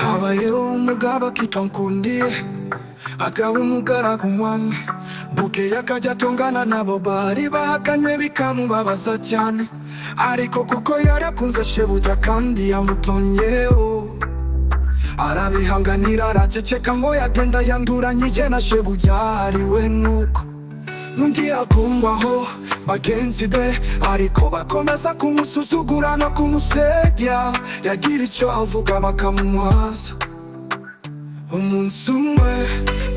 Habayeho umugabo akitwa Nkundiye, akaba umugaragu w'umwami. Bukeye akajya atongana nabo bari bahakanye, bikamubabaza cyane, ariko kuko yarakunze shebuja kandi yamutonyeho, arabihanganira, araceceka ngo yagenda yanduranyije na shebuja ari we. Nuko n'undi agumwaho bagenzi be, ariko bakomeza kumusuzugura no kumusebya. Yagira icyo avuga bakamumwaza. Umunsi umwe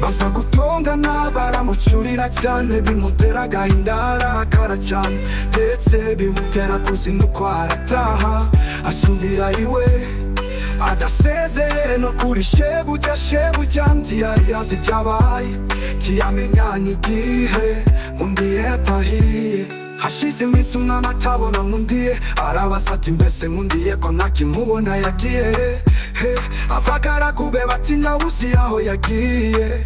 baza gutongana, baramucyurira cyane, bimutera agahinda, arakara cyane, ndetse bimutera kuzinukwa. Arataha, asubira iwe adasezeye no kuri shebuja. Shebuja ntiyari azi ibyabaye, ntiyamenya n'igihe undi yatahiye. Hashize iminsi umwami atabona Nkundiye. Arabaza ati: "Mbese Nkundiye ko ntakimubona, yagiye he?" Abagaragu be bati: "Nawe uzi aho yagiye."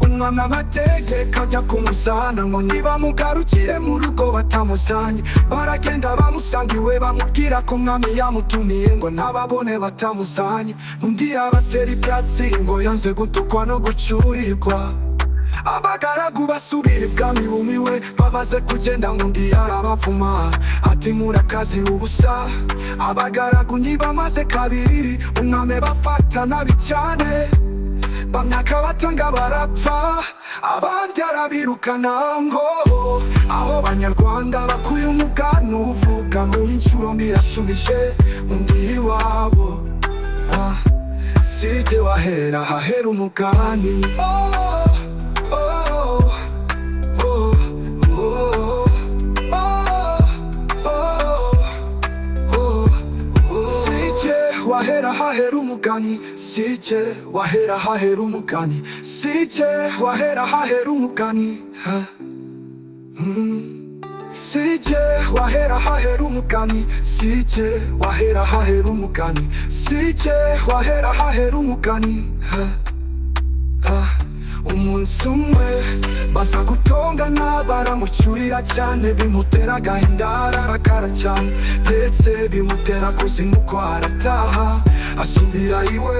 Umwami abategeka ajya kumuzana, ngo nibamugarukire mu rugo batamuzanye. Baragenda, bamusanga iwe, bamubwira ko umwami yamutumiye ngo ntababone batamuzanye. Undi abatera ibyatsi, ngo yanze gutukwa no gucyurirwa. Abagaragu basubira ibwami bumiwe. Bamaze kugenda, undi arabavuma ati: "Murakazi ubusa." Abagaragu ntibamaze kabiri, umwami bafata nabi cyane. Bamwe akabatanga barapfa, abandi arabirukana. Ngo aho Abanyarwanda bakuye umugani uvuga ngo inshuro mbi yashubije undi iwabo. Ah, sijye wahera hahera umugani. Oh, oh, oh, oh, oh, oh, oh, oh. Sijye wahera hahera umugani, sijye wahera hahera umugani, sijye wahera hahera umugani, ha. Sijye wahera hahera umugani, sijye wahera hahera umugani, sijye wahera hahera umugani, ha. Ah. Umunsi umwe baza gutongana, baramucyurira cyane, bimutera agahinda, ararakara cyane, ndetse bimutera kuzinukwa. Arataha, asubira iwe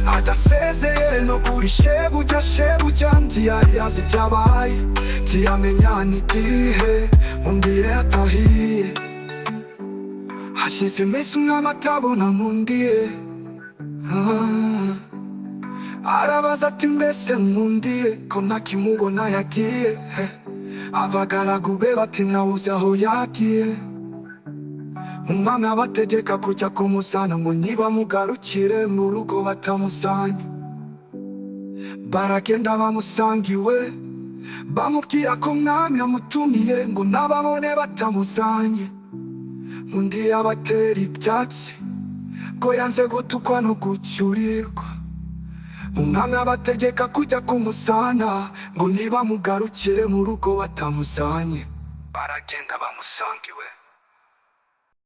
adasezeye no kuri shebuja. Shebuja ntiyari azi ibyabaye, ntiyamenya n'igihe undi yatahiye. Hashize iminsi umwami atabona Nkundiye. Ah. Arabaza ati: "Mbese Nkundiye ko ntakimubona, yagiye he?" Abagaragu be bati: "Nawuzi aho yagiye." Umwami abategeka kujya kumuzana, ngo nibamugarukire mu rugo batamuzanye. Baragenda, bamusanga iwe, bamubwira ko umwami amutumiye ngo nababone batamuzanye. Undi abatera ibyatsi, ko yanze gutukwa no gucyurirwa. Umwami abategeka kujya kumusana, ngo nibamugarukire mu rugo batamuzanye. Baragenda, bamusanga iwe.